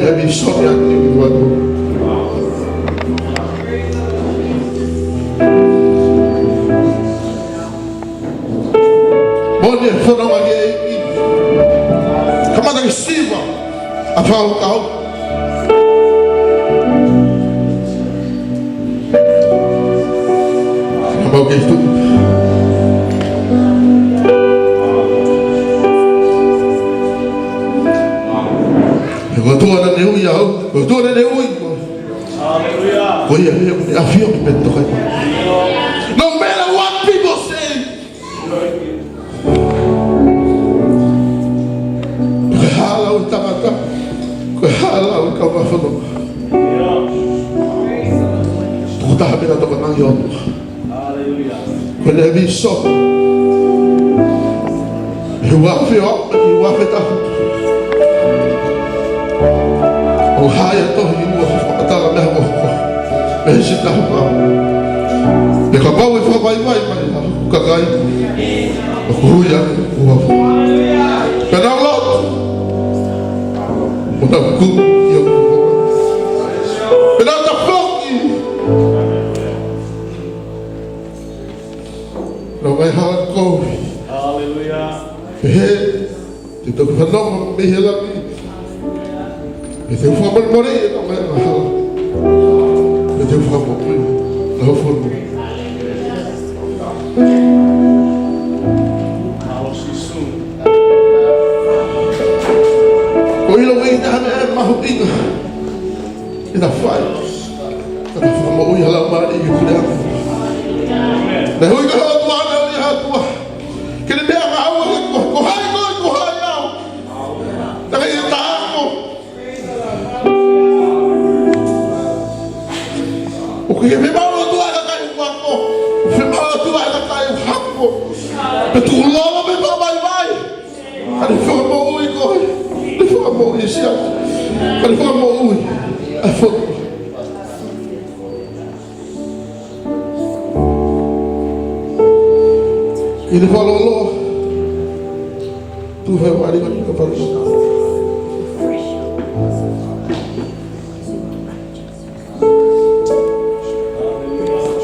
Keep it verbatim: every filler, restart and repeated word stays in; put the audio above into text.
Emi soni atu ki tuatu. Moʻoni e fononga ʻEiki. Kamata ke siva ʻa e fakakaukau. Kapau ke tu. He ko e ʻOtua naʻa ne ui au, ko e ʻOtua naʻa ne ui koe. Hallelujah. Ko ia, ia, ia, ʻafio ki he meʻa toka. No matter what people say. Ko e hā lau ʻa e tangata, ko e hā lau ʻa e kau fononga. Ko e taha pē naʻe tokanga ki he ʻOtua. Ko e lēvīsone. He ua afe ʻo, he ua afe taha. ʻO hā ia tohi ua fakamatala mei he hoko. Mei he sita hapa. Pea kapau ʻe fakavaivai mai ʻa e kakai, ʻoku ui ʻa e ua afe. Pea nau lotu. ʻO nau kumi ʻi hoku huafa. Pea nau tafoki. Nau vaivai hala kovi. Hallelujah. He, te u toki fanongo mei he langi. He te u fakamolemole ʻi heʻenau ngaahi angahala. He te u fakamoʻui ʻenau fonua. Ko e ʻilo ʻi he meʻa mahuʻinga ʻe fai. Ka ta fakamoʻui ʻa e Laumālie ʻi he puleʻanga. Naʻe ui koe ʻe he ʻOtua, naʻe ui ʻe he ʻOtua. Ke ne meʻangāueʻaki koe, ko hai koe, ko hai au. Naʻe ʻikai ke ta ako. ʻOku ʻikai ke fiemaʻu ʻe he ʻOtua ʻa e kakai ʻoku ako. Fiemaʻu ʻe he ʻOtua ʻa e kakai ʻoku ako. Pea tukulolo pē fakavaivai. Ka ne fakamoʻui koe. Ne fakamoʻui siaʻu. Ka ne fakamoʻui ʻa e fonua. ʻI he fakalōloa. Tuʻu he ʻaho ni ka palōloa.